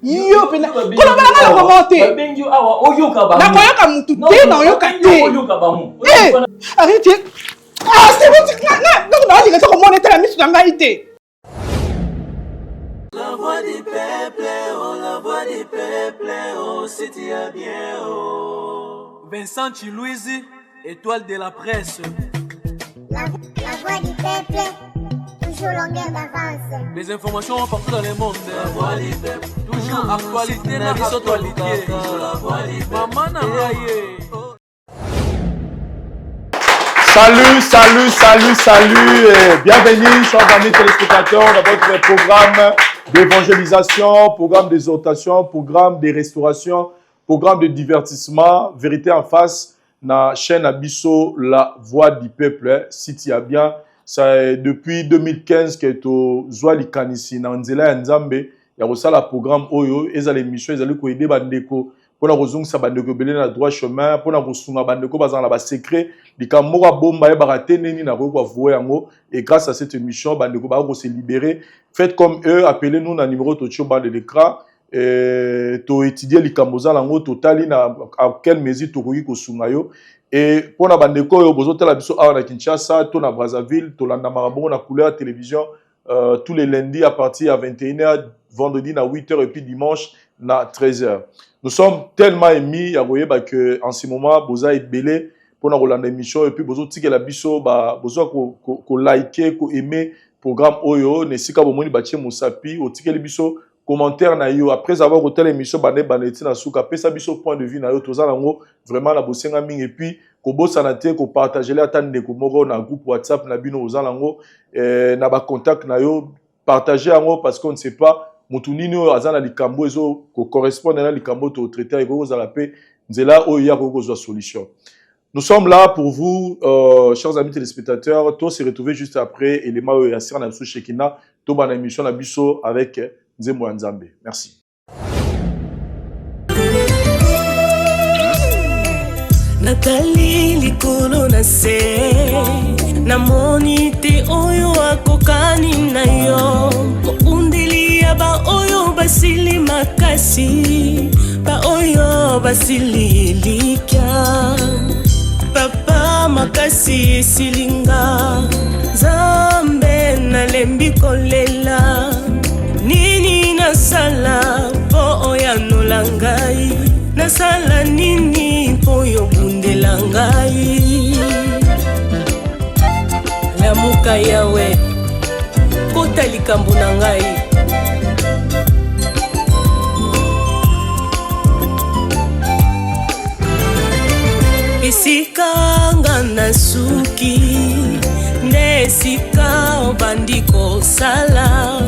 Yo mpena koloba na ngai lokoma te. Nakoyoka mutu te, nayoka te. Eh, arrête. Ah, c'est bon, donc naolinga te komona etala miso na ngai te. La voix du peuple, oh la voix du peuple, oh si tu as bien, oh. Vincent Chiluizi, étoile de la presse. La voix du peuple, toujours longueur d'avance. Les informations partout dans le monde. La voix du peuple, toujours actualité na actualité. Toujours la voix du peuple. Maman na ngai ye. Salut, salut, salut, salut et bienvenue, chers amis téléspectateurs, dans votre programme d'évangélisation, programme d'exhortation, programme de restauration, programme de divertissement, Vérité en face, na chaîne Abisso, la voix du peuple, si tu as bien, ça depuis 2015 que tozwa likanisi na nzela ya Nzambe ya kosala programme oyo ezala émission ezali koyede bandeko mpona kozongisa bandeko ebele na droit chemin, mpona kosunga bandeko bazala na basecret, likambo moko abomba ayebaka te nini nakoki koavoue yango. Et grâce à cette émission bandeko baka kose libérer. Faites comme eux, appelez nous na numéro totie au bas de l'écran, toétudie likambo oza nango, totali na à quelle mesure tokoki kosunga yo. Et mpona bandeko oyo bozotala biso awa na Kinshasa to na Brazzaville, tolandamaka bongo na couleur télévision tous les lundis à partir à 21h, vendredi à 8h et puis dimanche à 13h. Nous sommes tellement émis ya koyeba que en ce moment boza ebele mpona kolanda émission et puis bozotikela biso bozwa kolike, koaime programme oyo na esika bomoni batie mosapi, otikeli biso commentaire na yo après avoir kotala émission bande bande ti na suka, pesa biso point de vue na yo, toza nango vraiment na bosenga mingi. Et puis kobosana te kopartagele ata ndeko moko na groupe WhatsApp na bino oza nango, na bacontact na yo, partage yango, parce qu'on ne sait pas motu nini oyo aza na likambo ezo kocorrespondre na likambo totraite, ekoki kozala mpe nzela oyo ya koki kozwa solution. Nous sommes là pour vous, chers amis téléspectateurs. Tous se retrouver juste après élément oyo ya sir na biso Shekina, tobana émission na biso avec Nzembo ya Nzambe. Merci. Natali likolo na se, namoni te oyo akokani na yo. Moundeli ya baoyo basili makasi, baoyo basili elikya. Papa makasi esilinga, Nzambe nalembi kolela. Nini nasala mpo oyanola ngai? Nasala nini mpo yobundela ngai? Lamuka Yawe, kota likambo na ngai. Esika nga nasuki nde esika obandi kosala.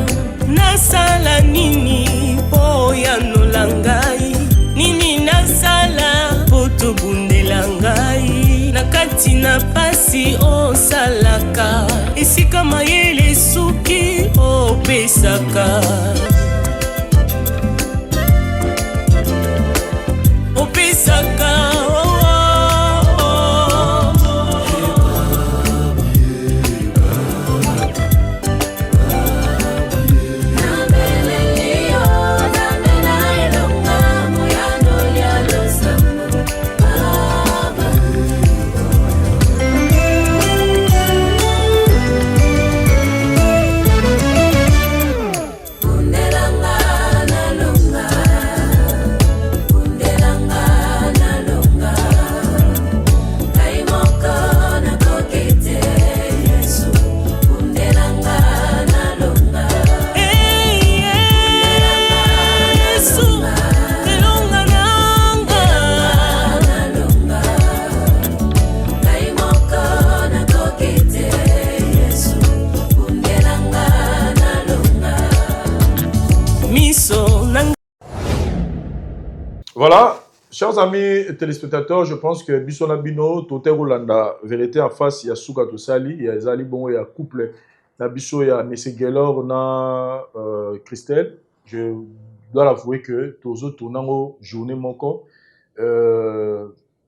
Nasala nini mpo oyanola ngai? Nini nasala mpo tobundela ngai? Na kati na pasi osalaka, esika mayele esuki opesaka. Opesaka, oh, oh, oh. Hey, Yesu, elonga nanga. Miso na Voilà, chers amis téléspectateurs, je pense que biso na bino tote kolanda Vérité en face ya suka tosali ya ezali bongo ya couple na biso ya Monsieur Gaylor na Christelle. Je dois l'avouer que tozo tournango journée moko,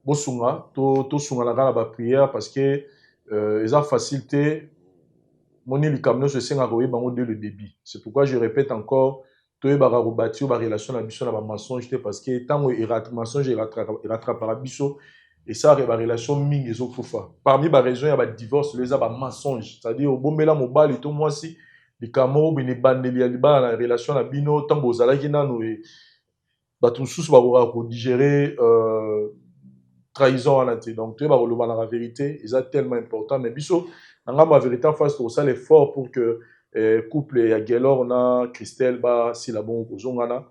bosunga to tosunganaka na baprière parce que eza facile te. Moni likambo nyonso esengaka koyeba yango dès le début. C'est pourquoi je répète encore. Toyebaka ko batir ba relation na biso na ba mensonge te parce que tango mensonge erattrapaka biso, esalaka ba relation mingi ezokufa. Parmi ba raison ya ba divorce lelo eza ba mensonge, c'est-à-dire obombela mobali to mwasi likambo moko boye na ebandeli ya libala na relation na bino ntango bozalaki nanu, bato mosusu bakokaka kodigérer trahison wana te. Donc toyeba kolobanaka vérité, eza tellement important. Mais biso na ngambo ya Vérité en Face, tokosala effort pour que couple ya Gelor na Christelle basila bongo kozongana.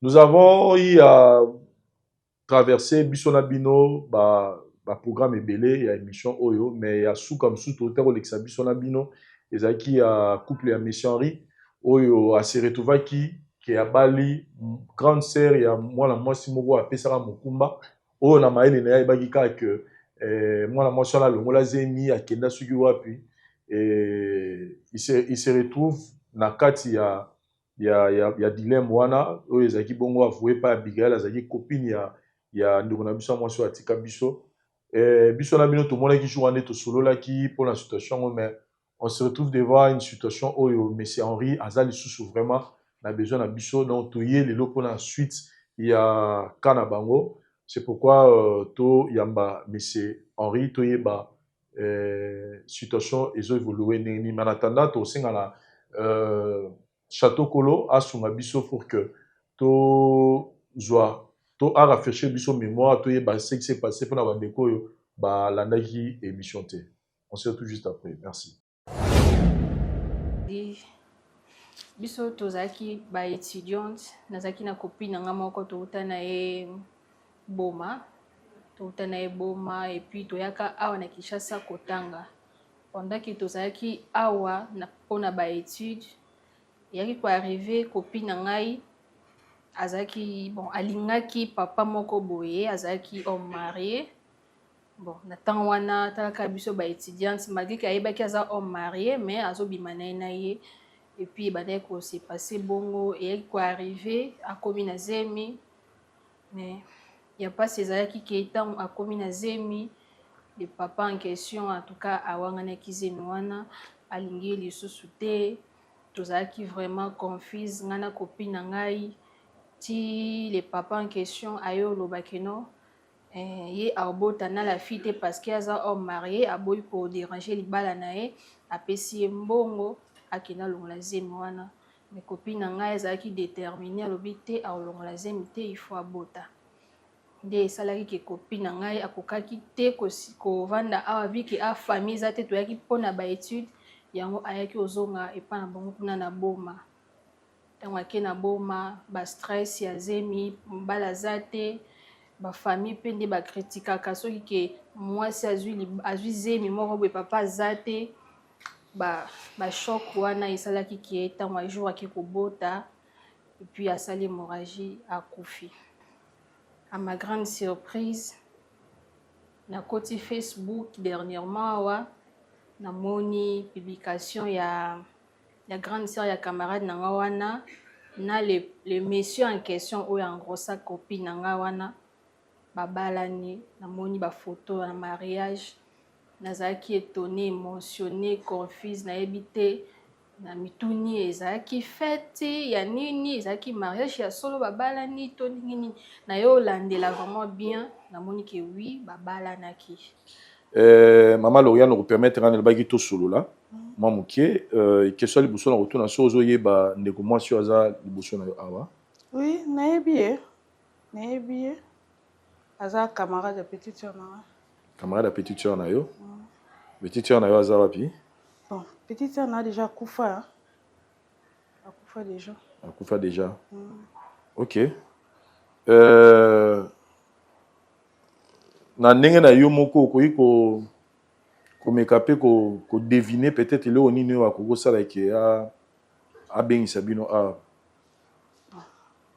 Nous avons eu à traverser, biso na bino, baprogramme ebele ya émission oyo, mais ya suka mosusu tota kolekisa biso na bino ezalaki ya couple ya Monsieur Henri oyo ase retrouvaki ke abali grande sœur ya mwana mwasi moko apesaka mokumba oyo. Na mayele na ye, ayebaki kaka ke mwana mwasi wana alongola zemi, akenda soki wapi. Il se retrouve na kati ya dilemme wana oyo ezalaki bongo avoué epai ya Abigail, azalaki copine ya ndeko na biso ya mwasi oyo atika biso. Biso na bino tomonaki jour wana nde tosololaki mpona situation yango, mais on se retrouve devant une situation oyo Monsieur Henri aza lisusu vraiment na besoin na biso. Donc toye lelo mpona suite ya cas na bango. C'est pourquoi toyamba Monsieur Henri, toyeba situation ezoévolue ndenge nini. Mais en attendant, tosenga na Château Kolo asunga biso pour que tozwa to arafraîchir biso mémoire, toyeba ce qui s'est passé mpona bandeko oyo balandaki émission te. On se retrouve juste après, merci. Biso tozalaki baétudiante. Nazalaki na copine na nga moko, touta na ye Boma, touta na ye Boma, et puis toyaka awa na Kinshasa kotanga. Pendant que tozalaki awa mpona baétude, eyaki koarriver, copine na ngai azalaki, bon, alingaki papa moko boye, azalaki homme marié. Bon, na ntango wana, talaka biso baétudiante, malgré ke ayebaki aza homme marié, mais azobima na ye na ye. Et puis ebandaki kose passer bongo, eyaki koarriver akomi na zemi. Mais ya mpasi ezalaki ke ntango akomi na zemi, le papa en question, en tout cas, awanganaki zemi wana, alingi ye lisusu te. Tozalaki vraiment confuse, ngai na copine na ngai, ti le papa en question aye olobaki no ye abota na la fille te parce que aza homme marié, aboyi kodéranger libala na ye. Apesi ye mbongo, akende alongola zemi wana. Mais copine na ngai azalaki déterminé, alobi te, akolongola zemi te, il faut abota. Nde esalaki ke copine na ngai akokaki te kovanda awa, vu que a famille eza te, toyaki mpona baétude. Yango ayaki kozonga epai na bango kuna na Boma. Ntango ake na Boma, bastress ya zemi, mobali aza te, bafamille mpe nde bakritikaka soki ke mwasi azwi zemi moko boye, papa aza te. Bachoc wana esalaki ke ntango ajour ake kobota, et puis asali hémorragie, akufi. À ma grande surprise, nakoti Facebook dernièrement awa, namoni publication ya grande sœur ya camarade na nga wana na le monsieur en question oyo engrossa copine na nga wana, babalani. Namoni bafoto ya mariage, nazalaki étonné, émotionné, confuse, nayebi te. Na mituni, ezalaki fête ya nini? Ezalaki mariage ya solo, babalani to ndenge nini? Naye olandela vraiment bien, namoni ke oui, babalanaki. Mama Loriane, okopermettre nga, nalobaki tosolola mwa moke. Question ya liboso na kotuna, so ozoyeba ndeko mwasi oyo aza liboso na yo awa? Oui, nayebi ye, nayebi ye, aza camarade ya petite sœur na nga. Camarade ya petite sœur na yo. Petite sœur na yo aza wapi? Bon, petite sœur na déjà akufa, akufa déjà. Akufa déjà. Ok. Na ndenge na yo moko, okoki komeka mpe kodeviner peut-être eloko nini oyo akoki kosala ke abengisa bino awa?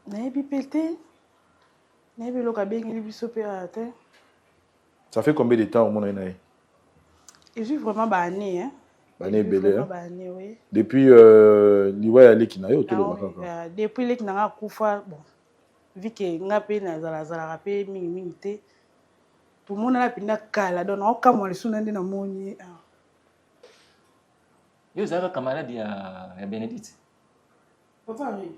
Nayebi mpe te, nayebi eloko abengeli biso mpe awa te. Ça fait combien de temps omona ye na ye? Ezwi vraiment baannée, hein. Baannée ebele, hein? Baannée, oui. Depuis liwa ya leki na yo, toloba kaka. Depuis leki na nga akufa. Bon, vu que nga mpe nazalazalaka mpe mingimingi te, tomonana mpenza kala, donc naokamwa lisusu na nde namoni ye awa. Yo ozalaka camarade ya Bénédicte? Papa Henri.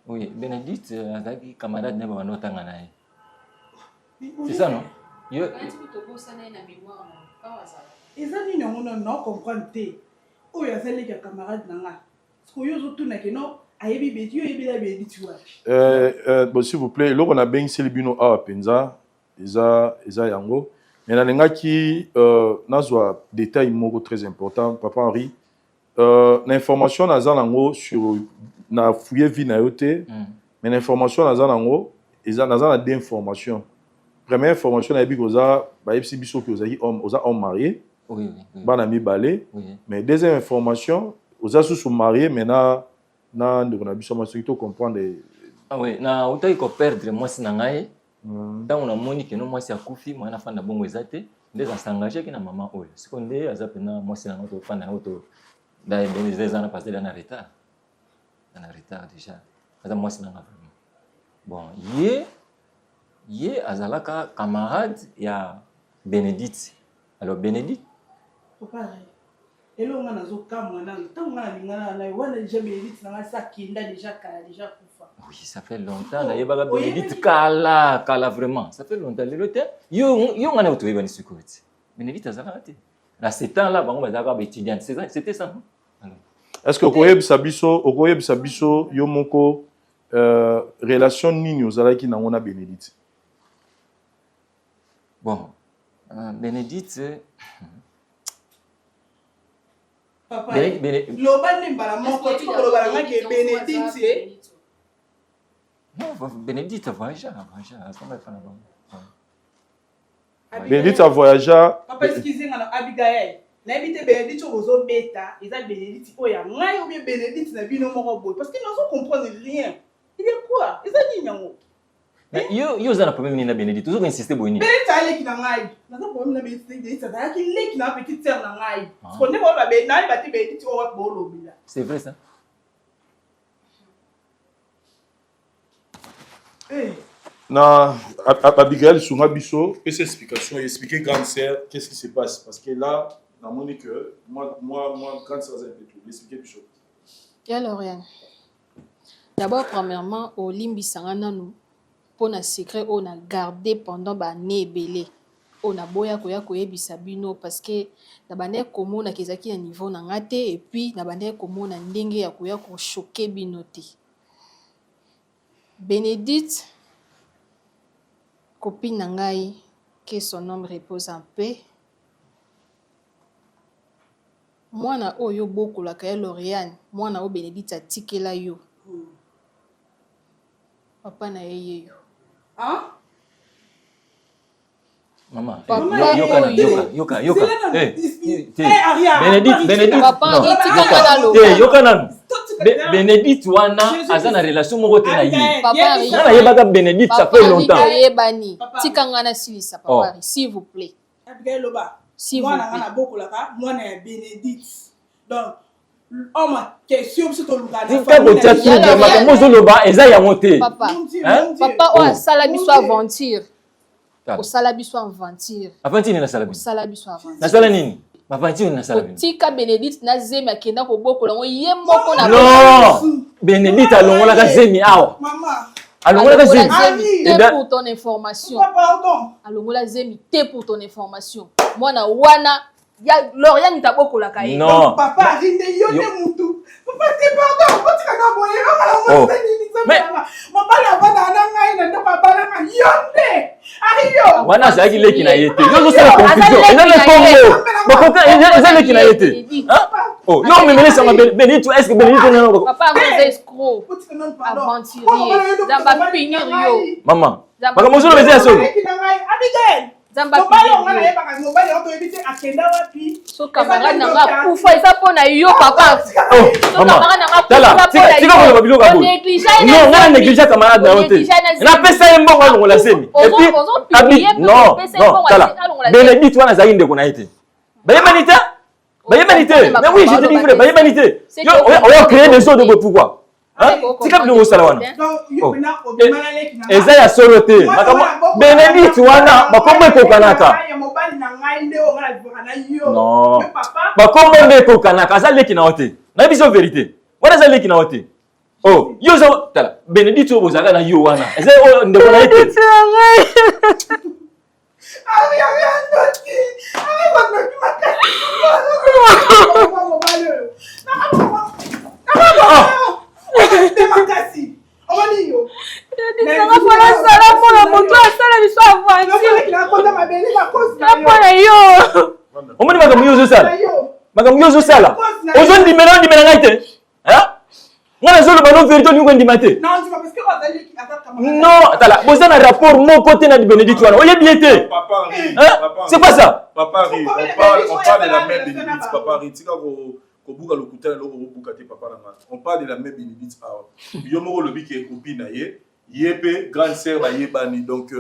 Oui, Bénédicte euh, azalaki camarade na ye babanda otanga na ye. C'est ça non? Yo eza nini yango nano na comprendre te oyo aza leki ya camarade na nga sikoyo ozotuna ke no ayebi beti yo oyebela bediti wapi euh, euh, bon s'il vous plaît eloko nabengiseli bino awa mpenza eza eza yango mais nalingaki euh, nazwa détail moko très important papa Henri euh, na information naza nango sur na fouille vie na yo te mm. mais na information naza nango eza naza na deux informations première information nayebi koza bayebisi biso ke ozalaki homme oza homme marié oui, oui, oui. bana mibale oui. mais deuxième information oza susu marié mais na na ndeko na biso soki to comprendre ah oui, na utaki ko perdre mwasi na ngai ntango namoni keno mwasi akufi mwana afanda bongo eza te nde nasengageki na mama oyo siko nde aza mpena mwasi na ngai tofanda yango to eza eza na pasteur na retard na retard déjà aza mwasi na ngai vraiment bon ye ye azalaka camarade ya Bénédicte alors Bénédicte papa eloko nga nazokamwa nanu ntango nga nalingana na ye wana deja Bénédicte na nga asi akenda deja kala deja kufa oui ça fait longtemps nayebaka Bénédicte kala kala vraiment ça fait longtemps lelo te yo yo nga na toyebani sikoyo te Bénédicte azalaka te na ce temps là bango bazalaka ba étudiante c'était ça non Alors. Est-ce que okoyebisa biso okoyebisa biso yo moko euh, relation nini ozalaki nango na Bénédicte Bon, euh, Bénédicte. Papa, Bene, Bene... loba nde mbala moko tika koloba na ngai ke Bénédicte. Non, Bénédicte voyagea, voyagea, azonga epa na bango. Bénédicte a voyagea. Papa, excusez nga na Abigail. nayebi te Bénédicte oyo bozobeta eza Bénédicte oyo ya ngai ou bien Bénédicte na bino moko boye parce que nazo comprendre rien. Il est quoi? Eza nini yango? Mais yo yo oza na problème nini na Benedicte? Ozo ko insister boye nini? Benedicte aleki na ngai. Naza problème na Benedicte. Benedicte azalaki leki na petite sœur na ngai. Ah. Siko nde boloba be nayeba te Benedicte oyo wapi bolobela. C'est vrai ça? Eh. Na Abigail sunga biso pesa explication expliquer grande sœur qu'est-ce qui se passe parce que là namoni que moi moi moi grande sœur aza un peu trouble expliquer biso. Ya Lauriane. D'abord premièrement olimbisa nga nanu pona secret oyo na garder pendant ba annees ebele oyo naboya koya koyebisa bino parce que nabandaki komona ke ezalaki na niveau na nga te et puis nabandaki komona ndenge ya koya ko choquer bino te. Benedicte copine na ngai que son homme repose en paix. Mwana oyo yo obokolaka ya Lauriane, mwana oyo Benedicte atikela yo. Papa na ye yeyo. Hein? Maman, Papa eh, yoka, oyo. yoka, yoka, yoka. Zela Eh, te. Eh, Aria, Benedicte, Aria, Benedicte. Papa, non, tika yoka. nga naloba. Te, yoka nanu. Be Benedicte wana aza na relation moko te na ye. Papa Henri. Nga nayebaka Benedicte ça Papa fait Henri longtemps. toyebani. Papa. Tika nga nasilisa Papa Oh. Henri, s'il vous plaît. Abigail loba S'il vous mwana nga plaît. nabokolaka mwana ya Benedicte donc homme en question biso tolukaka na Tika famille kotia na biso. trouble makambo ozoloba eza yango te. Papa. Mon Dieu, Hein? mon Dieu. Papa oyo Oh. asala biso Mon Dieu. aventure. Tala. Osala biso aventure. Aventure nini nasala bino? Osala biso aventure. Nasala nini? Aventure nini nasala bino? Kotika Benedicte na zemi akenda kobokola yango ye moko na Non! Benedicte alongolaka zemi awa. Mama. Alongolaka zemi. Alongola zemi te Eda- pour ton information. Papa, pardon. Alongola zemi te pour ton information. Mwana wana ya Lauriane tabokolaka ye. Non. Donc, papa arinde yo nde mutu. Papa te pardon, otika na boye yo kala Oh. mo nini nzambe Mais- nanga. Mobali avanda na ngai na ndako abala nga yo nde. Ari yo. wana azalaki leki na ye te yo ozosala Aza confusion leki eza na le ye. congo bakoka eza leki na ye te Benedicte. Hein? Oh, yo omemelesanga benedicte est ce que benedicte wana Papa aza escroc. Otika nanu pardon. Aventurier. Nzambe apinir yo. mama Nzambe makambo ozoloba eza ya solo Leki na ngai Abigail. Nzambe Mobali apinir onga yo. nayebaka mobali yango toyebi te akenda wapi. So camarade na nga akufa eza mpo na yo papa. Oh, So mama camarade na nga tala akufa mpo tika na tika koloba yo. biloko ya boye Onéglige ye na non nga na zemi. néglige camarade na yo te Onéglige ye na zemi. napesa ye mbongo alongola zemi Ozo- Et puis, ozo abi publier mpe non opesa ye non mbongo tala alongola zemi. benedicte wana azalaki ndeko na ye te bayebani te bayebani te Ozo mais oui je te dis vrai bayebani te C'est yo que oya oya créer des ordres boye pourquoi Hein? C'est que tika biloko osala wana Donc yo Oh. pena obima na leki na ngai. eza ya solo te Mwana makambo wana boko- benedicte wana bakombo ekokanaka Ya mobali na ngai nde oyo ngai nalivaka na yo. Non. Yo papa. bakombo nde ekokanaka aza leki na yo te nayebi biso verité. Wana eza leki na yo te. Oh, yo oza tala Benedicte oyo bozalaka na yo wana. Eza oyo ndeko na ye te. Nanga mpona asala mpona moto asala biso aventure mpona yo. Omoni makambo yo ozosala, makambo yo ozosala, ozondimela ondimela ngai te. Nga nazoloba no verité, olingi kondima te. Non, tala, boza na rapport moko te na Benedicte wana, oyebi ye te. C'est quoi ça? Papa Henri, on parle de la mère Bénédicte. Papa Henri, tika kobuka lokuta na eloko kobuka te, papa na nga. On parle de la mère Bénédicte awa. Yo moko olobi ke copine na ye, ye mpe grande sœur bayebani. Donc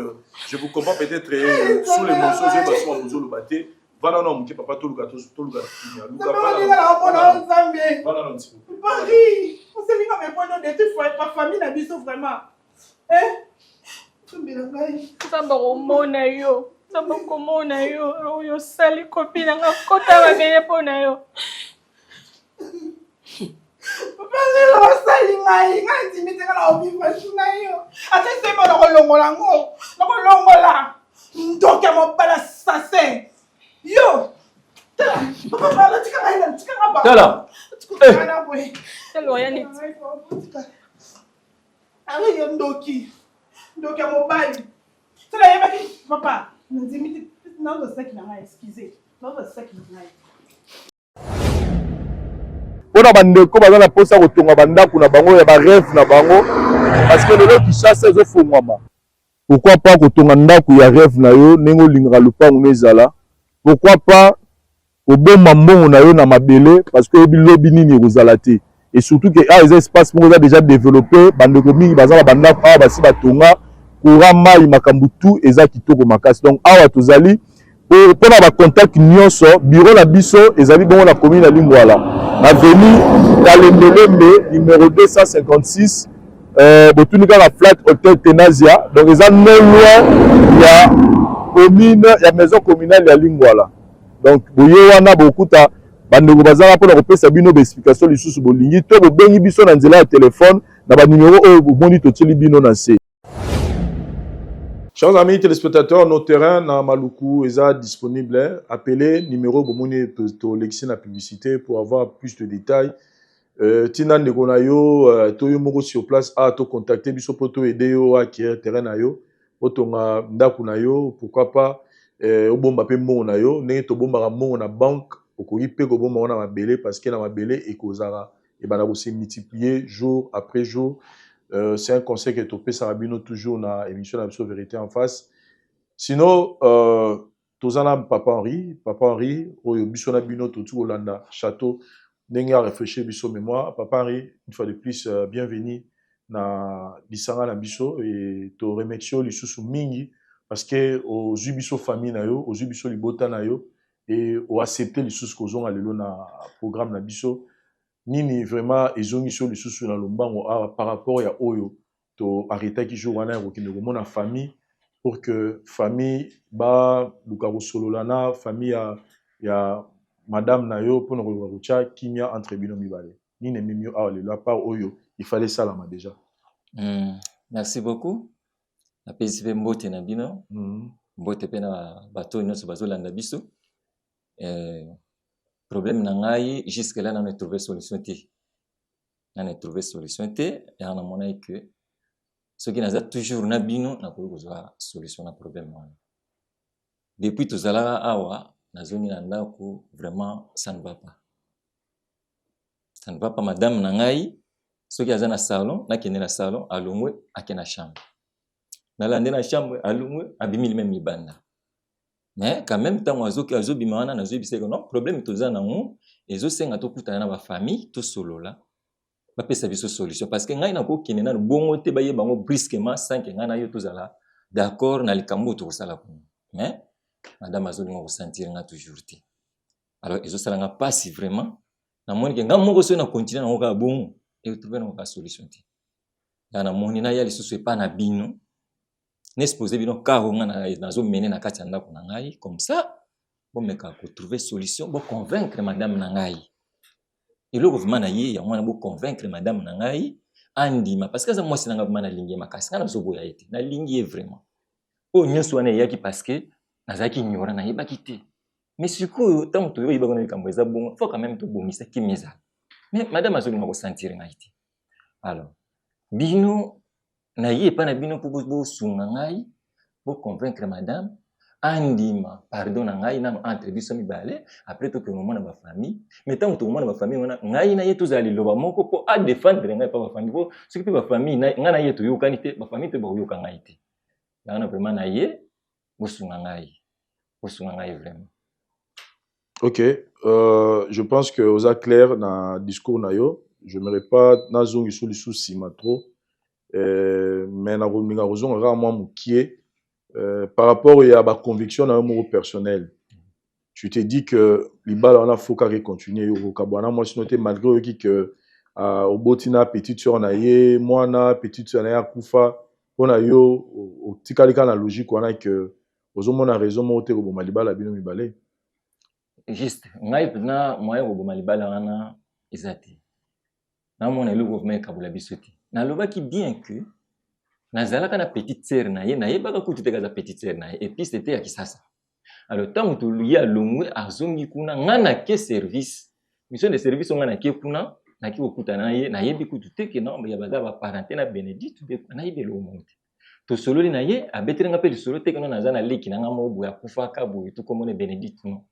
je vous comprends peut-être sous l'émotion, ozoyeba so bozoloba te. Vanda na moke, papa, toluka toluka kimia. Luka vanda na s'il vous plaît. Paris, oselinga mepono de tu foyer pa famille na biso vraiment. Eh? Tombela ngai. Nzambe akomona yo, Nzambe akomona yo oyo osali copine na nga, kota mabele mpo na yo. Papa, lelo osali ngai, ngai ndimi te, nga na ovivre su na yo. Ata sembo na kolongola yango, na kolongola. Ndoki ya mobali assassin. Yo. Tala, papa, papa, tika ngai na tika nga ba. Tala. Tika ngai na boye. Tala, yani. Ari yo ndoki. Ndoki ya mobali. Tala yebaki papa, ndimi te nazosaki na ngai, excusez. Nazosaki na ngai. Mpona bandeko baza na mposa kotonga bandako na bango ya barêve na bango, parce que lelo Kinshasa ezofongwama, pourquoi pas kotonga ndako ya rêve na yo ndenge olingaka lopango no ezala? Pourquoi pas kobomba mbongo na yo na mabele? Parce que oyebi lobi nini ekozala te. Et surtout ke awa eza espace moko eza déjà développé. Bandeko mingi baza na bandako awa, basi batonga, courant, mai, makambo tout eza kitoko makasi. Donc awa tozali mpona bacontact nyonso. Bureau na biso ezali bongo na commune ya Lingwala, na avenue Kalembelembe numéro 256. Botuni kaka flat Hotel Tenasia. Donc eza non loin ya commune, ya maison communale ya Lingwala. Donc boye wana, bokuta bandeko bazala mpona kopesa bino baexplication lisusu bolingi, to bobengi biso na nzela ya telefone na banumero oyo bomoni totieli bino na se. Chers amis téléspectateurs, nos terrains na Maluku est disponible. Appelez numéro bomoni tolekisi na publicité pour avoir plus de détails. Tina ndeko na yo to yo moko sur place a to contacter biso po to aider yo acquérir terrain na yo, otonga ndako na yo. Pourquoi pas obomba mpe mbongo na yo ndenge tobombaka mbongo na banque? Okoki mpe kobomba ngo na mabele, parce que na mabele ekozala ebanda kose multiplier jour après jour. C'est un conseil que topesaka bino toujours na émission na biso Vérité en face. Sinon toza na papa Henri. Papa Henri oyo biso na bino toti kolanda château ndenge arefléchir biso mémoire. Papa Henri, une fois de plus bienvenue na lisanga na biso et toremercie yo lisusu mingi parce que ozwi biso famille na yo, ozwi biso libota na yo et oaccepte lisusu kozonga lelo na programme na biso. Nini vraiment ezongisi yo lisusu na lombango awa par rapport ya oyo toarrêtaki jour wana ya kokende komona famille, pour que famille baluka kosolola na famille ya madame na yo mpona koluka kotia kimia entre bino mibale? Nini ememi yo awa lelo, à part oyo il fallait esalama déjà? Merci beaucoup. Napesi mpe mbote na bino, mbote mpe na bato oyo nyonso bazolanda biso. Problème na ngai jusque là nano etrouve solution te, nano etrouve solution te. Yango namonaki ke soki naza toujours na bino, nakoki kozwa solution na problème wana. Depuis tozalaka awa, nazongi na ndako, vraiment ça ne va pas, ça ne va pas. Madame na ngai, soki aza na salon, nakende na salon, alongwe, ake na chambre. Nalande na chambre, alongwe, abimi même libanda. Mais quand même, ntango azoki azobima wana, nazoyebisa ye non, problème toza nango ezosenga tokutana na bafamille, tosolola, bapesa biso solution, parce que ngai nakokende nano bongo te, bayeba yango brusquement sans que ngai na yo tozala d'accord na likambo oyo tokosala kuna. Mais madame azolinga kosentir nga toujours te. Alors ezosala nga mpasi vraiment. Namoni ke nga moko soki na continue nango kaka bongo, etrouve nango kaka solution te. Ya namoni naya lisusu epa na bino, naexpose bino karo nga nazomene na kati ya ndako na ngai. Comme ça bomeka kotrouve solution, boconvaincre madame na ngai. Eloko vraiment na ye yango wana, boconvaincre madame na ngai andima, parce que aza mwasi na ngai, vraiment nalingi ye makasi. Ngai nazoboya ye te, nalingi ye vraiment. Oyo nyonso wana eyaki parce que nazalaki ignorant, nayebaki te. Mais sikoyo ntango toyoyebaka na likambo eza bongo, faut quand même tobongisa kimia ezala. Mais madame azolinga kosentir ngai te. Alors bino, naye epai na bino mpo bosunga ngai, boconvaincre madame andima pardon na ngai nano entre biso mibale. Après tokende komona bafamille. Mais ntango tokomona bafamille wana, ngai na ye tozala liloba moko mpo adefendre ngai epa bafamille, mpo soki mpe bafamille ngai na ye toyokani te, bafamille mpe bakoyoka ngai te. Yango na vraiment na ye, bosunga ngai, bosunga ngai vraiment. Ok, je pense que oza clair na discours na yo. J'aimerais pas nazongisa lisusu nsima trop, mais nakolinga kozonga kaka mwa mokie par rapport ya baconviction na yo moko personnel. Tu te dis que libala wana faut kaka econtinue, yo kokabwana mwasi no te, malgré oyoki que oboti na petite sœur na ye mwana, petite sœur na ye akufa. Mpo na yo, otikali kaka na logique wana que ozomona raison moko te koboma libala bino mibale? Juste, ngai mpenza moyen koboma libala wana eza te. Namona eloko vraiment ekabola biso te. Nalobaki bien que nazalaka na petite sœur na ye, nayebaka kutu te kaza petite sœur na ye, et puis c'était ya Kisasa. Alors ntango ye alongwe, azongi kuna, ngai nake service, mission de service. Ngai nake kuna, nake kokutana na ye, nayebi kutu te ke non, ya baza baparenté na Bénédicte. Nayebi eloko moko te. Tosololi na ye, abeteli nga mpe lisolo te ke non, naza na leki na nga moko boye akufaka boye, tokomona Bénédicte. Non,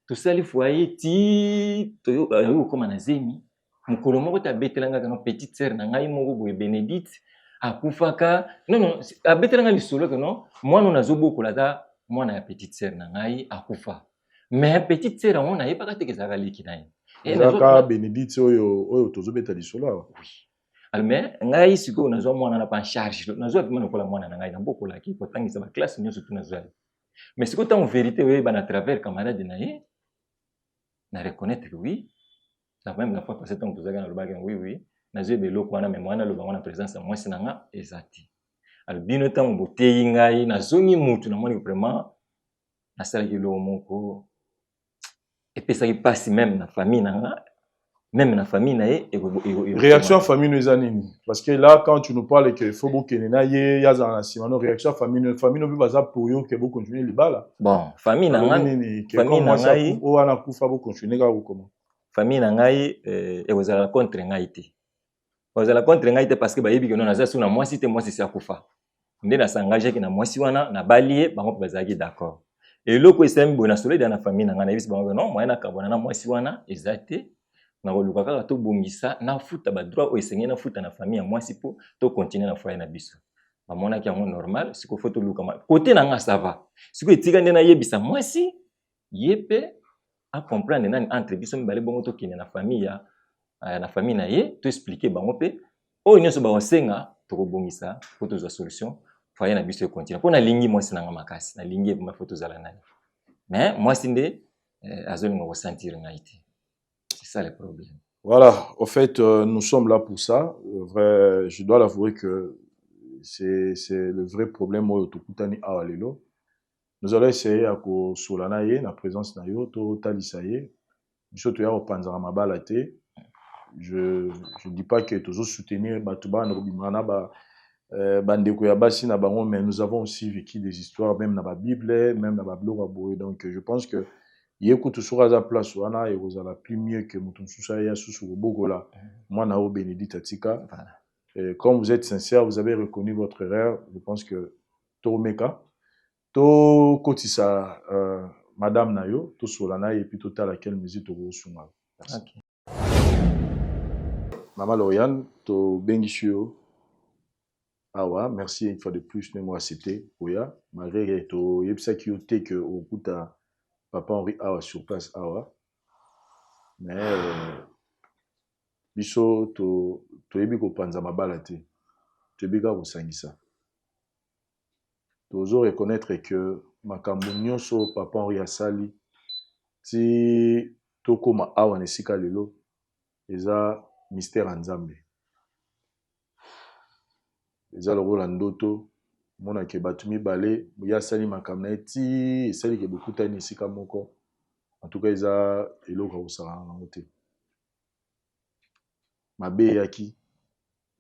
tosali foyer ti toyoki kokóma na zemi. Mokolo moko te abetelanga ke non, petite sœur na ngai moko boye Bénédicte akufaka. Non, non, abetelanga lisolo ke non, mwana oyo nazobokola aza mwana ya petite sœur na ngai akufa. Mais petite sœur yango, nayebaka te ke ezalaka leki na ye. Ezalaka Bénédicte oyo tozobeta lisolo awa? Oui. Alors, mais ngai sikoyo nazwa mwana na pa en charge, nazwa vraiment lokola mwana na ngai, nabokolaki, kotangisa baklasse nyonso tu nazwa ye. Mais sikoyo ntango vérité oyeba na travers camarade na ye, na reconnaître que oui. Na même la fois passée, ntango tozalaki, nalobaki: Oui, nazoyeba eloko wana, mais mwana aloba ngo na présence ya mwasi na nga eza te." Alors bino, ntango boteyi ngai, nazongi mutu, namoni vraiment nasalaki eloko moko epesaki mpasi, même na famille na nga, même na famille na ye. Réaction ya famille no eza nini? Parce que là, quand tu nous parles que faut bokende na ye, ye azala na nsima no, réaction ya famille no, famille no mpe baza pour yo ke bocontinue libala? Bon, famille na ngai nini? Famille na ngai oyo wana akufa, bocontinue kaka kokoma? Famille na ngai ekozala contre ngai te, ekozala contre ngai te, parce que bayebi ke no, naza su na mwasi te, mwasi esi akufa. Nde nas'engageaki na mwasi wana, nabali ye, bango mpe bazalaki d'accord. Eloko esalami boye, nasololi na famille na ngai, nayebisi bango ke non, moyen nakabwana na mwasi wana eza te. Nakoluka kaka tobongisa, nafuta badroit oyo esengeli nafuta na famille ya mwasi mpo tocontinue na foyer na biso. Bamonaki yango normal. Sikoyo faut toluka kote na nga, ça va. Sikoyo etika nde nayebisa mwasi, ye mpe acomprendre nani entre biso mibale, bongo tokende na famille ya na famille na ye, toexplique bango mpe oyo nyonso bakosenga, tokobongisa mpo tozwa solution, foyer na biso econtinue. Mpo nalingi mwasi na nga makasi, nalingi ye vraiment, faut tozala na ye. Mais mwasi nde azolinga kosentir ngai te, c'est ça le problème. Voilà, au fait, nous sommes là pour ça. Vrai, je dois l'avouer que c'est le vrai problème oyo tokutani awa lelo. Nous allons essayer ya kosola na ye na présence na yo, totalisa ye. Biso toya kopanzaka mabala te. Je dis pas que tozo soutenir bato bana kobima na ba bandeko ya basi na bango, mais nous avons aussi vécu des histoires, même na babible, même na babiloko ya boye. Donc je pense que ye kutu soki aza place wana, ekozala plus mieux que moto mosusu aya susu kobokola mwana oyo Bénédicte atika. Voilà. Et comme vous êtes sincère, vous avez reconnu votre erreur, je pense que tomeka tokotisa madame na yo, tosola na ye, et puis totala quelle mesure tokosunga. Merci. Okay. Mama Lauriane, tobengisi yo awa, merci une fois de plus ndenge oaccepte oya, malgré ke toyebisaki yo te ke okuta papa Henri awa sur place awa. Mais biso toyebi kopanza mabala te, toyebi kaka kosangisa. Tozo reconnaître que makambo nyonso papa Henri asali ti tokóma awa na esika lelo eza mystère ya Nzambe. Eza lokola ndoto, omonake bato mibale, ye asali makambo na ye ti esali ke bokutani esika moko. En tout cas, eza eloko ya kosakana nango te. Mabe eyaki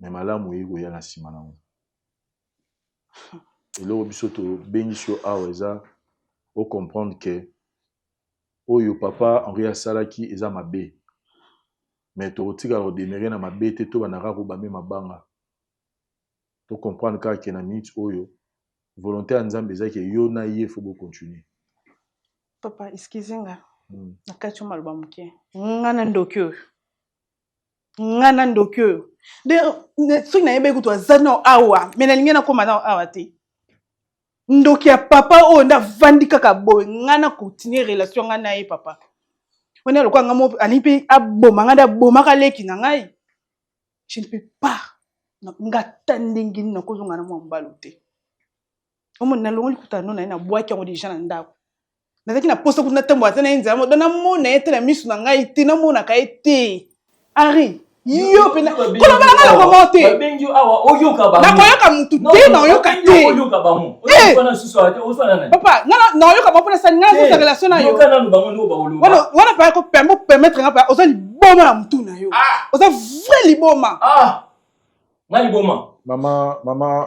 mais malamu eye koya na nsima nango. Eloko biso tobengisi yo awa eza o comprendre que oyo papa Henri asalaki eza mabe mais tokotikala ko demeurer na mabe te tobanda kaka kobambe mabanga. To comprendre kaka que na minute oyo volonte ya Nzambe eza que yo na ye faut bo continuer. Papa, excuse nga. Na kati yo maloba moke. Nga na ndoki oyo. Nga na ndoki oyo. De soki nayebaki kutu aza nao awa, mais nalingi nakoma nao awa te. Ndoki ya papa oyo nde avandi kaka boye, nga na continuer relation nga na ye papa. Wana lokola nga mo alingi mpe aboma nga nde abomaka leki na ngai. Je ne peux pas. Nga ata ndenge nini nakozonga na mwa mobali te. Omoni nalongoli kuta no na ye nabwaki yango deja na ndako. Nazalaki na posa kutu natambola ata na ye nzela moko, namona ye te na misu na ngai te, namonaka ye te. Henri, yo mpe koloba na ngai lokoma te. Nakoyoka mutu te, nakoyoka te. Eh! Papa, nga nakoyoka bango mpo nasali nga nazosa relation na yo. Wana paya ko permettre nga paya oza liboma na mutu na yo. Oza vrai liboma. Nga liboma. Maman, maman,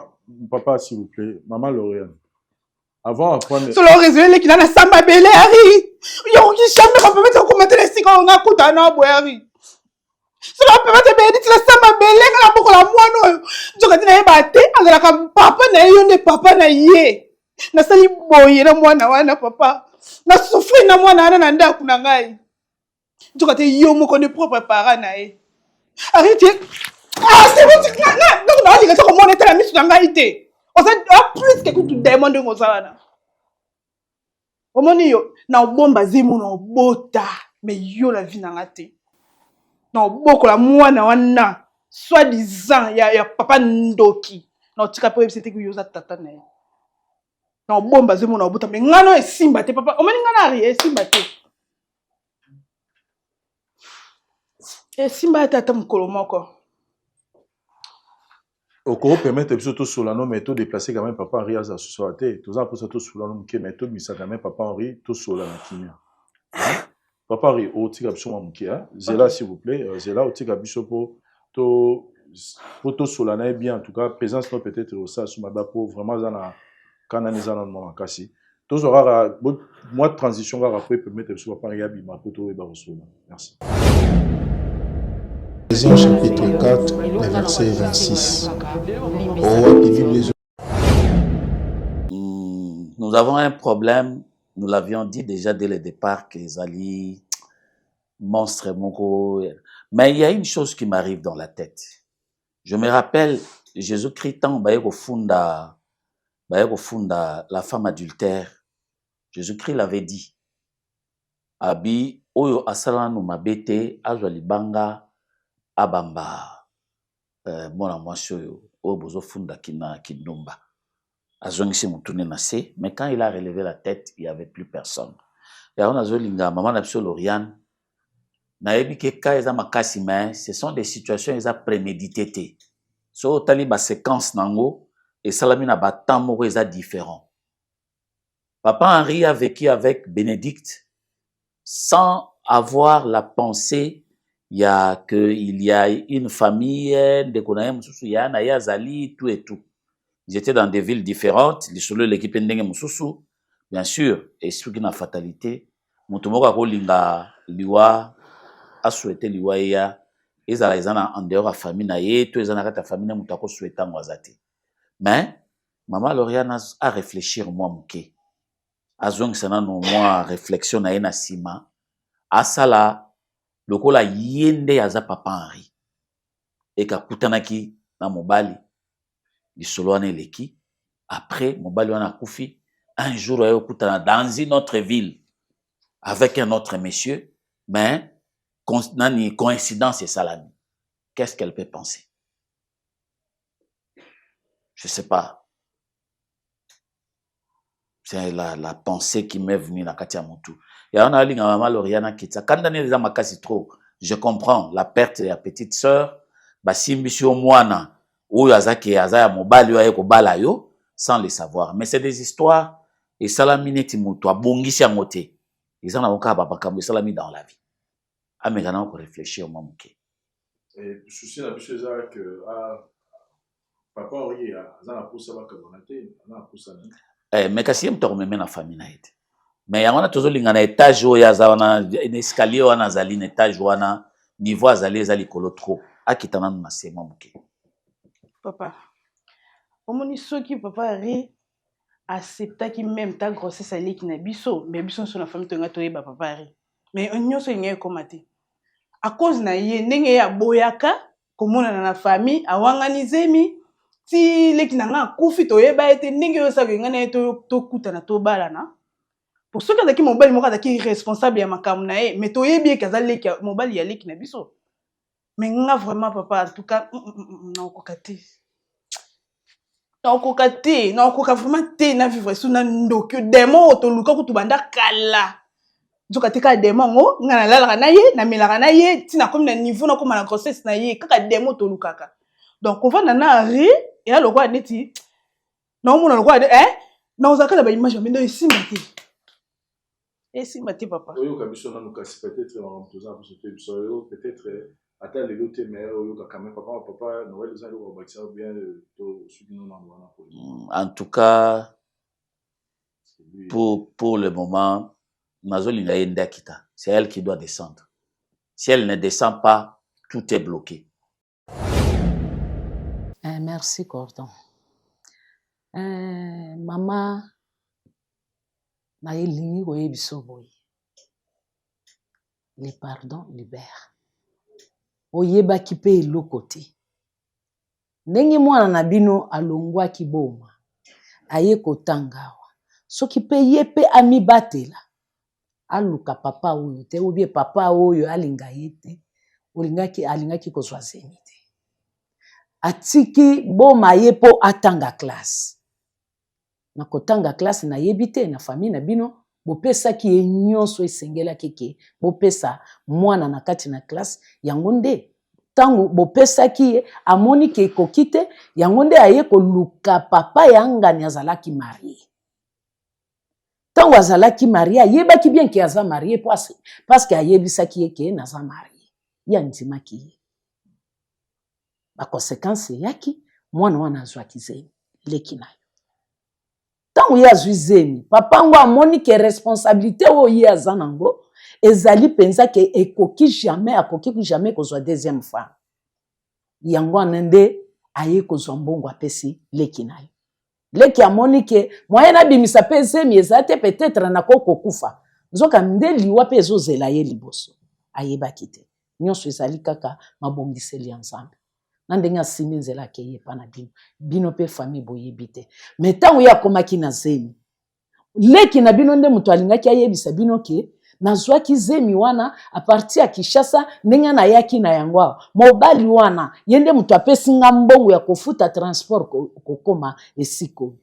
papa s'il vous plaît, maman Lauriane. Avant apprendre. Solo raisonner leki na samba bele Harry. Yo ki jamais ko permettre ko mettre esika nga kuta na boye Harry. Solo permettre Benedicte na samba bele nga na boko la mwana oyo. Nzoka tina yeba te azalaka papa na ye yo nde papa na ye. Nasali boye na mwana wana papa. Na souffrir na mwana wana na ndako na ngai. Nzoka te yo moko nde propre parent na ye. Arrête. Ah, c'est bon, nga nga donc na linga komona ete na misu na ngai te. Oza plus que kutu démon ndenge oza wana. Omoni yo na obomba zemo na obota mais yo la vie na nga te. Na obokola mwana wana soit disant ya, ya papa ndoki. Na otika pe oyebisa te que yo oza tata na ye. Na obomba zemo na obota mais nga no esimba te papa. Omoni nga na ri esimba te. Esimba ata ata mokolo moko. Oko permettre biso tosola no mais to déplacer quand même papa Henri aza susu awa te. Toza na mposa tosola no moke mais tobimisa quand même papa Henri tosola na kimia. Papa Henri otika biso mwa moke hein? Zela s'il vous plaît, zela otika biso po to po tosola na ye bien en tout cas présence no peut-être osala so mabe po vraiment aza na kana eza nano mwa makasi. Tozwa kaka mwa transition kaka po epermettre biso papa Henri abima po toyeba kosola. Merci. Ephésiens chapitre 4, le verset 26. Nous avons un problème, nous l'avions dit déjà dès le départ que ezali monstre moko. Mais il y a une chose qui m'arrive dans la tête. Je me rappelle Jésus-Christ tant baye kofunda baye kofunda la femme adultère. Jésus-Christ l'avait dit. Abi oyo asala nanu mabe te azwa libanga abamba mwana mwasi oyo oyo bozofunda na kindumba. Azongisi motune na se, mais quand il a relevé la tête, il y avait plus personne. Yango nazolinga mama na biso Lauriane, nayebi ke cas eza makasi mais ce sont des situations eza prémédité te. So otali ba séquence nango esalami na ba temps moko eza différent. Papa Henri a vécu avec Bénédicte sans avoir la pensée ya que il y a une famille, ndeko na ye mosusu ya na ye azali, tout et tout. Ils étaient dans des villes différentes, lisolo eleki mpe ndenge mosusu, bien sûr, et soki na fatalité, moto moko akolinga liwa, asouhaite liwa eya, ezala eza na en dehors ya famille na ye, to eza na kati ya famille na moto akosouhaite yango aza te. Mais Mama Lauriane a réfléchir mwa moke, azongisa nanu mwa réflexion na ye na nsima, asala lokola ye nde aza papa Henri, eke akutanaki na mobali, lisolo wana eleki, après mobali wana akufi, un jour aye okutana dans une autre ville avec un autre monsieur, mais nani coïncidence esalami. Qu'est-ce qu'elle peut penser? Je sais pas. C'est la pensée qui m'est venue na kati ya mutu. Ya wana alinga mama Lauriane akitisa. Kanda nini eza makasi trop. Je comprends la perte ya petite sœur. Basimbisi yo mwana oyo aza ke aza ya mobali oyo aye kobala yo sans le savoir. Mais c'est des histoires esalami neti mutu abongisi yango te. Eza na kaka ba makambo esalami dans la vie. Ameka na ko réfléchir mwa moke. Eh, souci na biso eza que ah, papa Henri aza na posa bakabwana te, aza na posa na Eh, mais kasi ye moto akomeme na famille na ye te. Mais yango wana tozolinga na étage oyo aza wana, na escalier wana azali na étage wana, niveau azali eza likolo trop. Akita nanu na se mwa moke. Papa, omoni soki papa Henri acceptaki même ta grossesse ya leki na biso, mais biso nyonso na famille tolinga toyeba papa Henri. Mais nyonso elingi ekoma te. À cause na ye, ndenge ye aboyaka komonana na famille, awangani zemi, ti leki na nga akufi toyeba ye te, ndenge oyo osalaka ngai na ye tokutana tobalana. Po soki azalaki mobali moko azalaki responsable ya makambo na ye, mais toyebi eke aza leki mobali ya leki na biso. Mais nga vraiment papa, en tout cas, nakokoka te. Nakokoka te, nakokoka vraiment te na vivre sous na ndoki démon oyo toluka kutu banda kala. Nzoka te kaka démon yango, nga nalalaka na ye, namelaka na ye, ti nakomi na niveau nakóma na grossesse na ye, kaka démon tolukaka. Donc kovanda na Henri, eya lokola neti naomona lokola eh, naozalaka na baimage mabe, ndo esimba te. Esimba te papa. Oyoka biso nanu kasi, peut-être makambo toza na biso te, biso yo peut-être ata lelo te, mais oyoka quand même papa. Papa Noël, eza eloko bakisa bien to soki no nanu wana? En tout cas, pour le moment, nazolinga ye nde akita. C'est elle qui doit descendre. Si elle ne descend pas, tout est bloqué. Eh, merci Cordon. Eh, mama, nayelingi koyebisa boye: le pardon libère. Oyebaki mpe eloko te ndenge mwana na bino alongwaki Boma aye kotanga awa. Soki mpe ye mpe amibatela, aluka papa oyo te, obie papa oyo alinga ye te, olingaki alingaki kozwa zemi te. Atiki Boma ye mpo atanga classe. Na kotanga classe, nayebi te na famille na bino bopesaki ye nyonso esengelaki ke bopesa mwana na kati na classe. Yango nde ntango bopesaki ye, amoni ke ekoki te. Yango nde aye koluka papa ya ngani. Azalaki marié. Ntango azalaki marié, ayebaki bien ke aza marié, parce que ayebisaki ye ke naza marié. Ye andimaki ye. Baconséquence eyaki, mwana wana azwaki zemi, leki na yo. Ntango ye azwi zemi, papa yango amoni ke responsabilité oyo ye aza nango ezali mpenza ke ekoki jamais, akoki jamais kozwa deuxième femme. Yango wana nde aye kozwa mbongo, apesi leki na yo. Leki amoni ke moyen abimisa mpe zemi eza te, peut-être nakoki kokufa. Nzoka nde liwa mpe ezozela ye liboso, ayebaki te. Nyonso ezali kaka mabongiseli ya Nzambe na ndenge asimbi nzela akei epa na bino. Bino mpe famille boyebi te. Mais ntango ye akomaki na zemi, leki na bino nde moto alingaki ayebisa bino ke nazwaki zemi wana à partir ya Kinshasa. Ndenge nayaki na yango awa, mobali wana ye nde moto apesi nga mbongo ya kofuta transport kokóma esika oyo,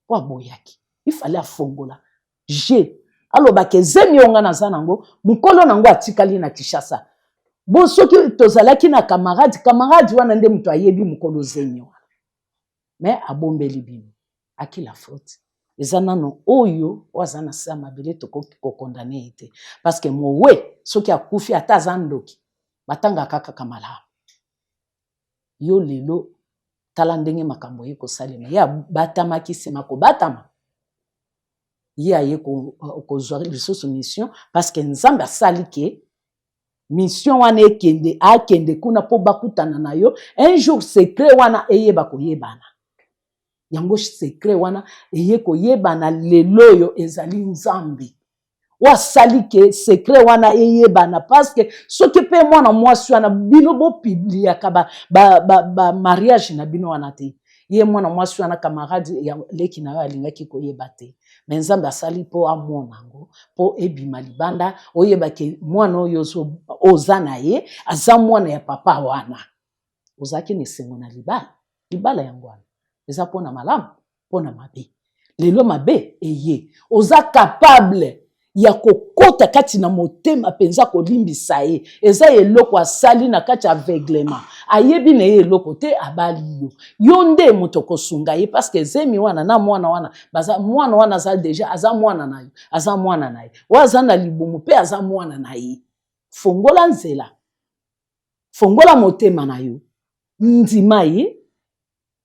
po aboyaki. Ifale afongola je alobaka zemi oyo nga naza nango, mokolo nango atikali na Kinshasa. Bo soki tozalaki na camarade, camarade wana nde moto ayebi mokolo zemi wana, mais abombeli bino. Aki la faute eza nano oyo oyo aza na se ya mabele, tokoki kocondamner ye te, parce que mowe soki akufi, ata aza ndoki, batangaka kaka malamu. Yo lelo tala ndenge makambo ye kosalema. Ye abatamaki, nsima kobatama ye aye kozwa lisusu mission, parce que Nzambe asali ke mission wana ekende, akende kuna mpo bakutana na yo un jour. Secret wana eyeba koyebana, yango secret wana eye koyebana lelo oyo. Ezali Nzambe oyo asali ke secret wana eyebana, parce que soki mpe mwana mwasi wana, bino bopubliaka bamariage ba, ba na bino wana te, ye mwana mwasi wana, camarade ya leki na yo, alingaki koyeba te. Mais Nzambe asali mpo amona yango, mpo ebima libanda, oyeba ke mwana oyo oza na ye aza mwana ya papa wana. Ozalaki na esengo na libala. Libala yango wana eza mpona malamu, mpona mabe. Lelo mabe eye, oza capable ya kokota kati na motema mpenza kolimbisa ye. Eza eloko asali na kati ya aveuglement, ayebi na ye eloko te, abali yo. Yo nde moto kosunga ye, parce que zemi wana na mwana wana baza, mwana wana aza déjà, aza mwana na yo, aza mwana na ye. Oyo aza na libumu mpe aza mwana na ye. Fongola nzela. Fongola motema na yo, ndima ye,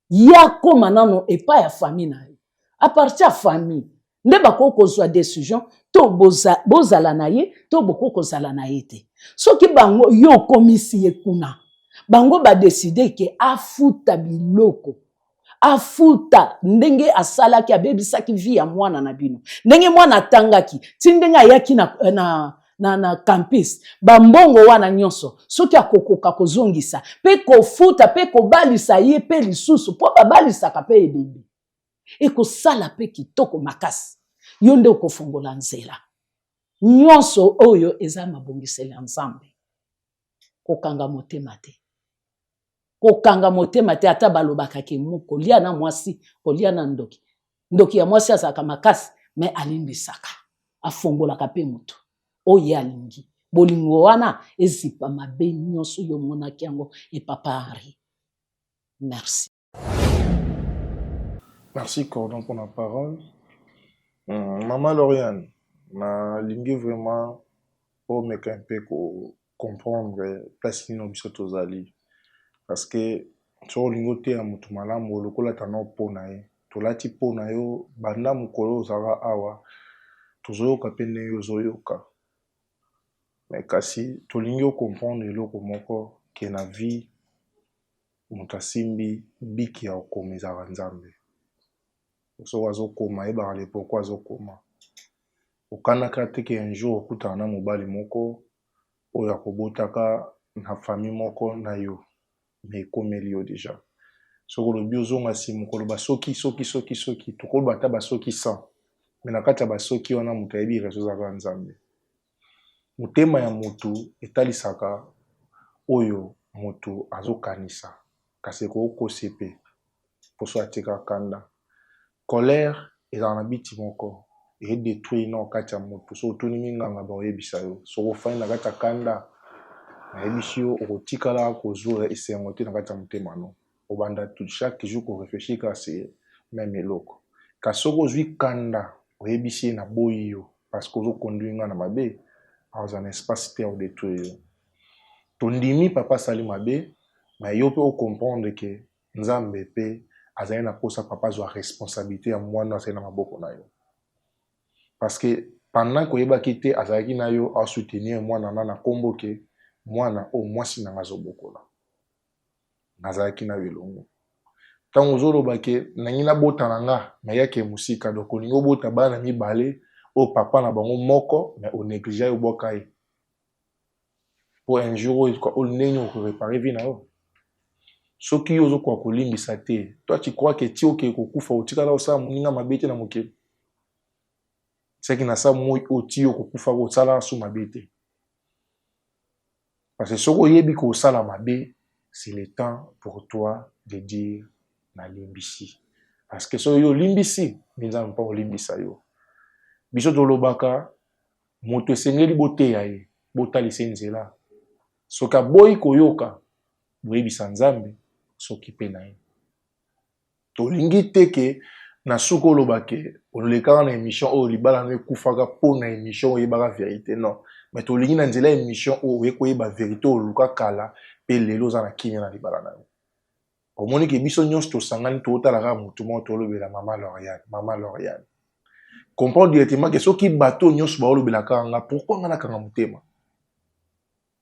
ye akoma nano epai ya famille na yo. A partir ya famille nde bakoki kozwa decision to boza, bozala na ye to bokoki kozala na ye te. Soki bango yo okomisi ye kuna, bango ba decide ke afuta biloko afuta ndenge asalaki abebisaki vie ya mwana na bino ndenge mwana atangaki ti ndenge ayaki na, na, na, na campus bambongo wana nyonso soki akokoka kozongisa mpe kofuta mpe kobalisa ye mpe lisusu mpo babalisaka mpe ebembe ekosala mpe kitoko makasi yo nde okofongola nzela nyonso oyo eza mabongiseli ya nzambe kokanga motema te kokanga motema te ata balobaka ke kolia na mwasi kolia na ndoki ndoki ya mwasi azalaka makasi me alimbisaka afongolaka mpe moto oyo ye alingi bolingo wana ezipa mabe nyonso yo omonaki yango e papa Henri merci Merci Cordon pour la parole. Maman Lauriane, nalingi vraiment omeka un peu ko comprendre place nini biso tozali parce que soki olingi oteya moto malamu olokolata nao mpo na ye tolati mpo na yo banda mokolo ozalaka awa tozoyoka mpe ndenge ozoyoka me kasi tolingi ocomprendre eloko moko ke na vie moto asimbi biki ya kokoma ezalaka nzambe soki azokoma ayebaka le pourquoi azokoma okanaka te ke un jour okutana na mobali moko oyo akobotaka na famille moko na yo me ekomeli yo deja soki olobi ozonga nsima okoloba soki soki soki soki tokoloba ata basoki 100 me na kati ya basoki wana moto ayebi raison ezalaka nzambe motema ya motu etalisaka oyo motu azokanisa kasi ekokosi mpe mposo atika kanda colère ezalaka na biti moko edétruire na kati ya motu soki otuni minganga bakoyebisa yo soki ofandi na kati ya kanda nayebisi yo okotikala kozwa esengo te na kati ya motema no obanda chaque jour koréfléchir kaka se même eloko kasi soki ozwi kanda oyebisi ye naboyi yo parce que ozoconduire nga na mabe akozala na espace te ya kodétruire yo tondimi papa asali mabe mais yo mpe ocomprendre ke nzambe mpe azali na mposa papa azwa responsabilité ya mwana azali na maboko na yo parce que pendant koyebaki te azalaki na yo asoutenir mwana na na nkombo ke mwana oyo mwasi na nga azobokola nazalaki na yo elongo ntango ozoloba ke nangi nabota na nga nayaki mosika donc olingi obota bana mibale oyo papa na bango moko mais onéglige ye obwaka ye po un jour oyo ndenge okoréparer vie na yo soki yo ozokoka kolimbisa te toi tu crois ke ti okee kokufa otikala osala moninga mabe te na mokili seki na sa moi oyo ti yo kokufa kosala su mabe te parce que soki oyebi kosala mabe c'est le temps pour toi de dire nalimbisi parce que soki yo olimbisi nde nzambe mpo olimbisa yo biso tolobaka moto esengeli boteya ye botalisa ye nzela soki aboyi koyoka boyebisa nzambe soki mpe na ye tolingi te ke na suki oloba ke olekaka na émission oyo libala no ekufaka mpo na émission oyebaka vérité non mais tolingi na nzela ya émission oyo oye koyeba vérité oluka kala mpe lelo oza na kimia na libala na yo omoni ke biso nyonso tosangani tootala kaka motu moko tolobela mama Lauriane mama Lauriane comprendre directement ke soki bato nyonso baolobela kaka nga pourquoi nga nakanga motema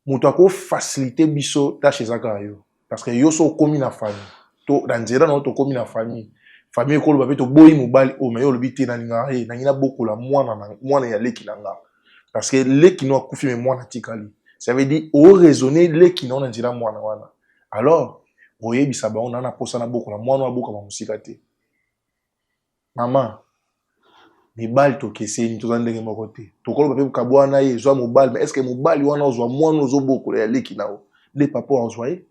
moto akofacilite biso tâche eza kaka yo parce que yo so okomi na famille to na nzela na yo tokomi na famille famille ekoloba mpe toboyi mobali oyo mais yo olobi te nalingaka ye nangi nabokola mwana mwana ya leki na nga parce que leki no akufi mais mwana atikali ça veut dire oraisonne leki na yo na nzela mwana wana alors oyebisa bango na na posa nabokola mwana oyo abokama mosika te mama mibali tokeseni toza ndenge moko te tokoloba mpe kabwana ye ezwa mobali mais est ce que mobali wana ozwa mwana ozobokola ya leki na yo nde papa azwa ye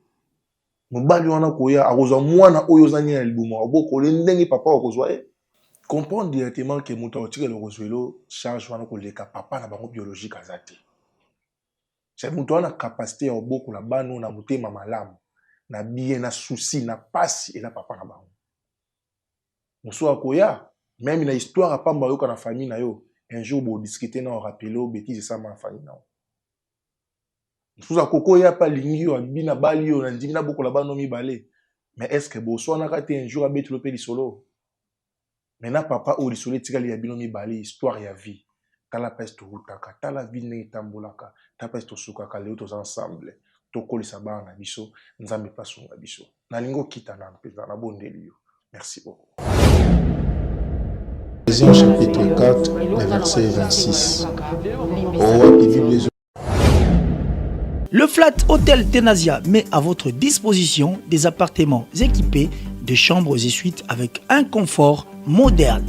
mobali wana koya akozwa mwana oyo oza nini na libumu obokola ndenge papa akozwa ye comprendre directement ke moto akotikela kozwelo charge wana koleka papa na bango biologique aza te c'est moto wana capacité ya kobokola bana oyo na motema malamu na bien na souci na pasi eza papa na bango mosusu akoya même na histoire apamba oyoka na famille na yo un jour bodiscute na orappeler o bétise esama na famille na yo. Mosusu akoki oya mpe alingi yo, alobi nabali yo, nandimi nabokola bana no mibale. Mais est-ce que boswanaka te un jour abetelo mpe lisolo? Mais na papa oyo lisolo etikali ya bino mibale, histoire ya vie. Tala place towutaka, tala vie ndenge etambolaka, tala place tosukaka, lelo toza ensemble. Tokolisa bana na biso, Nzambe mpe asunga biso. Nalingi okita nanu mpenza, nabondeli yo. Merci beaucoup. Ephésiens chapitre 4, le verset 26. Oh, wapi Bible Le Flat Hotel Tenasia met à votre disposition des appartements équipés de chambres et suites avec un confort moderne.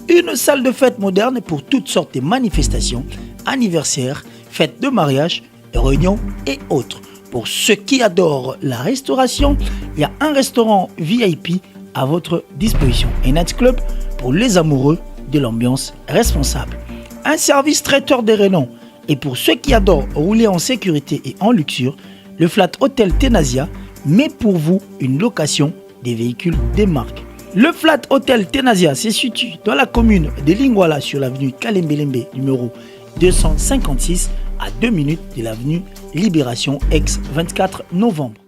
Une salle de fête moderne pour toutes sortes de manifestations, anniversaires, fêtes de mariage, réunions et autres. Pour ceux qui adorent la restauration, il y a un restaurant VIP à votre disposition. Un nightclub pour les amoureux de l'ambiance responsable. Un service traiteur de renom. Et pour ceux qui adorent rouler en sécurité et en luxure, le Flat Hotel Tenasia met pour vous une location des véhicules des marques. Le Flat Hotel Tenasia se situe dans la commune de Lingwala sur l'avenue Kalembelembe numéro 256 à 2 minutes de l'avenue Libération ex 24 novembre.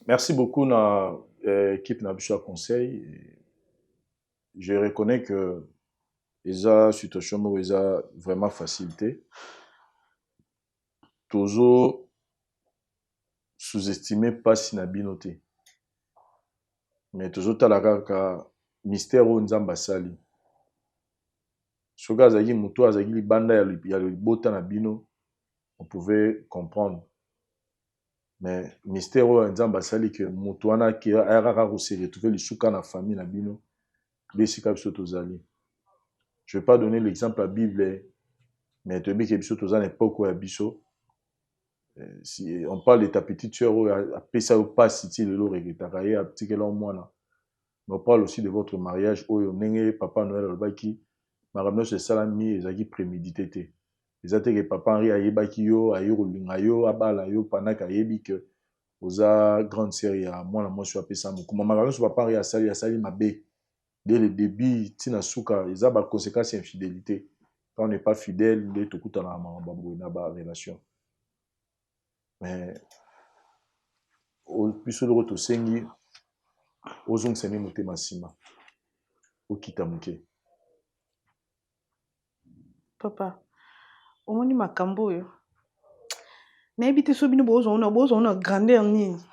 Merci beaucoup na euh, équipe na biso ya conseil. Je reconnais que eza situation moko eza vraiment facile te. Tozo sous-estimer pasi na bino te. Mais tozotala kaka mystère oyo Nzambe asali. Soki azalaki moto oyo azalaki libanda ya libota na bino, on pouvait comprendre. Mais mystère oyo Nzambe asali que moto wana ayaka kaka ko se retrouver lisuka na famille na bino, nde esika biso tozali. Je vais pas donner l'exemple ya Bible, mais toyebi ke biso toza na epoque oyo ya biso. Euh, si on parle de ta petite sœur oyo apesa yo pasi ti lelo regretaka ye atikela yo mwana mais on parle aussi de votre mariage oyo ndenge papa Noël alobaki makambo nyonso esalami ezalaki prémédité te eza te ke papa Henri ayebaki yo aye kolinga yo abala yo pendant ke ayebi ke oza grande sœur ya mwana mwasi oyo apesa mokumba makambo nyonso papa Henri asali asali mabe dès le début ti na suka eza ba conséquences ya infidélité quand on n'est pas fidèle nde tokutanaka makambo ya boye na ba relation mais biso eloko tosengi ozongisa nde motema nsima okita moke Papa, omoni makambo oyo nayebi te so bino bozwa na bozwa na grandeur nini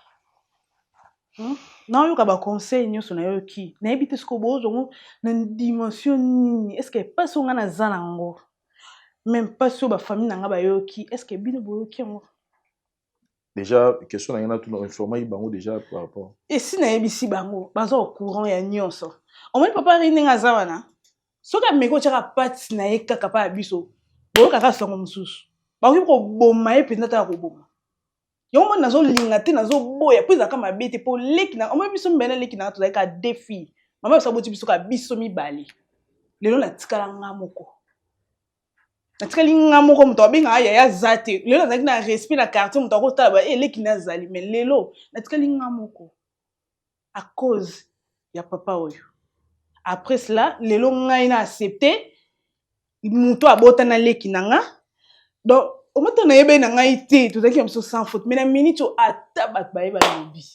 hmm? naoyoka baconseil nyonso nayoki nayebi te sikoyo bozwa ngo na dimension nini est ce que mpasi oyo ngai naza na yango meme mpasi oyo bafamille na ngai bayoki est ce que bino boyoki yango Déjà, question na ngai natuna informaki bango déjà par rapport. Esi nayebisi bango, baza au courant ya nyonso. Omoni papa Henri ndenge aza wana, soki ameki otyaka pati na ye kaka pa ya biso, boyokaka sango mosusu. Bakoki koboma ye mpenza ata ya koboma. Yango moni nazolinga te, nazoboya mpo ezalaka mabe te, mpo leki na omoni biso mibale na leki na nga tozalaki kaka deux filles. Mama biso aboti biso kaka biso mibale. Lelo natikala nga moko. Natikali nga moko moto abengaka yaya aza te. Lelo nazalaki na respect na quartier moto akotala ba eh leki na azali mais lelo natikali nga moko à cause ya papa oyo. Après cela lelo ngai na accepter moto abota na leki na nga donc omata nayebeli na ngai te tozalaki na biso sans faute mais na minute oyo ata bato bayeba lobi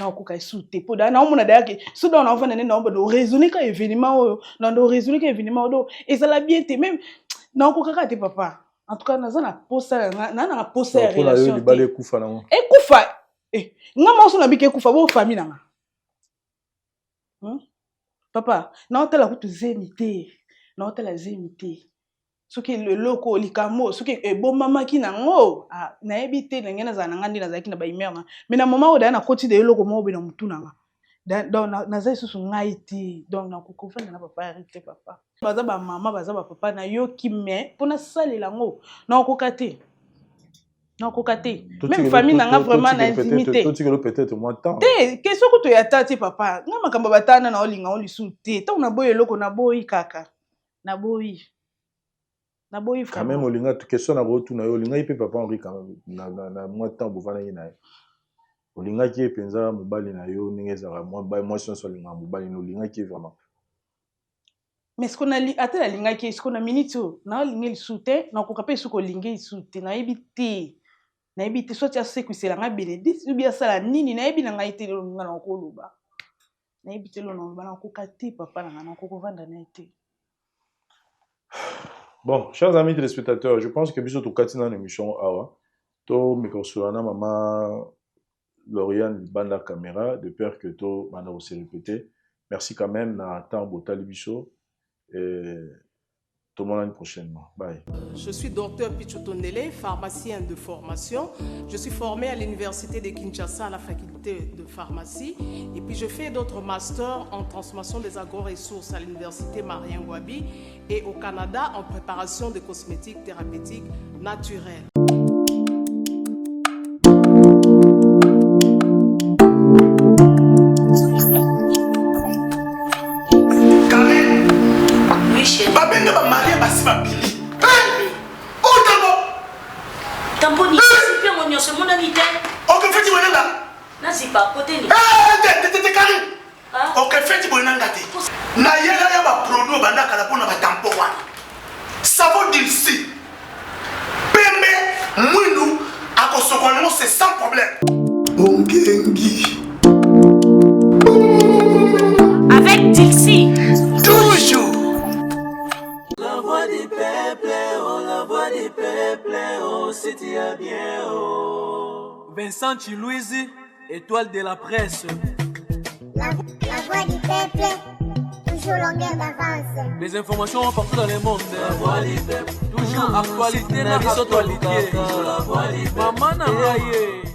nakokoka esu te mpo daa naomona daya ke so dao naofanda nde naobanda oraisonne ka événement oyo nanda oraisonne ka événement oyo donc ezala bien te meme nakokoka kaka te papa en tout cas naza na posa na na posa ya relation libala ekufa nango ekufa eh, nga moko so nabiki ekufa bo famille na nga hmm? papa naotala kutu zemi te naotala zemi te soki eloko likambo soki ebombamaki nango ah, nayebi te ndenge nazala na nga nde nazalaki na bahumeur na mais na moment oyo daya nakoti de eloko moko boye na motu na nga donc naza lisusu ngai te donc nakoki kofanda na papa yari te papa baza bamama baza bapapa nayoki mais mpo nasalela yango nakokoka te nakoka te meme famille na nga vraiment nandimi te totikelo peut-être mwa temps te question kutu ya ta te papa nga makambo batana na olinga ngo lisusu te ntango naboyi eloko naboyi kaka naboyi naboyi quand même olinga question na kotuna yo olingaki mpe papa Henri quand même na, na, na mwa temps bovandaki na ye olingaki ye mpenza mobali na yo ndenge ezalaka mwasi nyonso alingaka mobali na olingaki ye vraiment. Mais siko ata nalingaki ye siko na minute oyo naolinga lisusu te, nakoka mpe lisusu kolinga lisusu te, nayebi te, nayebi te soit asekwisela ngai Benedict ubi asala nini, nayebi na ngai te. Lelo ngai nakoloba, nayebi te, lelo naloba, nakoka te, papa na ngai, nakoka kovanda na ye te. Bon, chers amis téléspectateurs, je pense que biso tokati nano émission awa, tomeka kosolola na mama Lauriane libanda caméra, de peur que to banda ko se répéter. Merci quand même na temps botali biso et tomonani prochainement. Bye. Je suis docteur Pichu Tondele, pharmacien de formation. Je suis formé à l'université de Kinshasa à la faculté de pharmacie. Et puis je fais d'autres masters en transformation des agro-ressources à l'université Marien Ngouabi et au Canada en préparation de cosmétiques thérapeutiques naturels. Babenge bamarie basi babimi otango tamponi zipi yango nyonso emonani te. Oke feti boye nanga. Nazipa kote ni tetete Karine, oke feti boye nanga te. Nayela yo baproduit obanda kala mpona batampo wana, savon dilsi pembe mwindu akosokola yango, c'est sans problème. Ongengi. Avec Dilsi. Toujours. La voix du peuple, oh la voix du peuple, oh si tu as bien, oh. Vincent Chiluizi, étoile de la presse. La voix du peuple, toujours longueur d'avance. Les informations partout dans le monde. La voix du peuple, Toujours actualité na biso actualité. tolukaka. La voix du peuple. Mama na ngai ye.